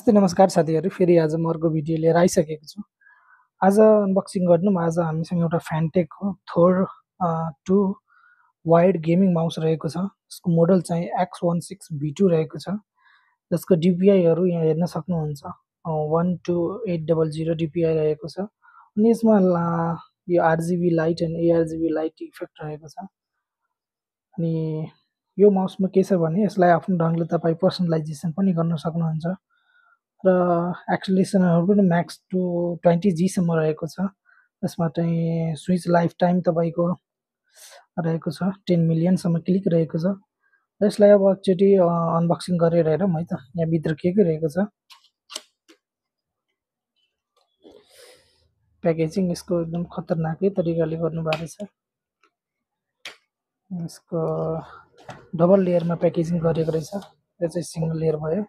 नमस्कार साथीहरु, फेरि आज म अर्को भिडियो लिएर आइसकेको छु। आज अनबक्सिङ गर्नुमा आज हामीसँग एउटा फ्यानटेकको थोर 2 वाइड गेमिङ माउस रहेको छ। यसको मोडल चाहिँ X16B2 रहेको छ। जसको DPI हरु यहाँ हेर्न सक्नुहुन्छ। 12800 DPI रहेको छ। अनि यसमा यो RGB light and ARGB light effect रहेको छ। अनि यो माउसमा के छ भने यसलाई आफ्नो ढंगले तपाई पर्सनलाइजेसन पनि गर्न सक्नुहुन्छ। र एक्सेलरेसनहरु पनि म्याक्स टु 20G सम्म रहेको छ। यसमा चाहिँ स्विच लाइफ टाइम तपाईको रहेको छ 10 मिलियन सम्म क्लिक रहेको छ। यसलाई अब एकचोटी अनबक्सिङ गरेर हेरौँ है त। यहाँ भित्र के रहेको छ। प्याकेजिङ यसको एकदम खतरनाकै तरिकाले गर्नुभएको छ। यसको डबल लेयरमा प्याकेजिङ गरेको रहेछ। यो चाहिँ सिंगल लेयर भयो।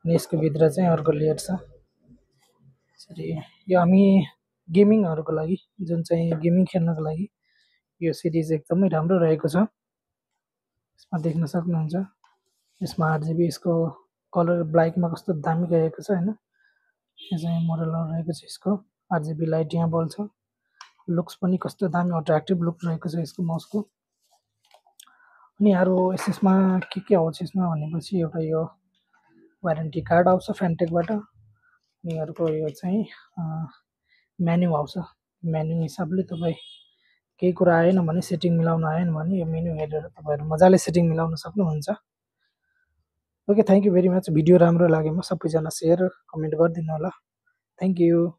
अनि यसको भित्र चाहिँ अर्को लेयर छ। यसरी यो हामी गेमिङहरुको लागि जुन चाहिँ गेमिङ खेल्नको लागि यो सिरिज एकदमै राम्रो रहेको छ। यसमा देख्न सक्नुहुन्छ। यसमा RGB यसको कलर ब्ल्याकमा कस्तो दामी रहेको छ हैन। यो चाहिँ मोडलहरु रहेको छ यसको RGB लाइट यहाँ बल्छ। लुक्स पनि कस्तो दामी अट्र्याक्टिभ लुक रहेको छ यसको माउसको। अनि अरु यसमा के आउँछ यसमा भनेपछि एउटा यो वारेन्टी कार्ड आउँछ फ्यानटेकबाट। अनि अर्को यो चाहिँ मेन्यु आउँछ। मेन्यु हिसाबले तपाई केही कुरा आएन भने सेटिङ मिलाउन आएन भने यो मेन्यु हेरेर तपाईहरु मजाले सेटिङ मिलाउन सक्नुहुन्छ। Okay, thank you very much. Video राम्रो लागेमा सबैजना शेयर कमेन्ट गरिदिनु होला। Thank you.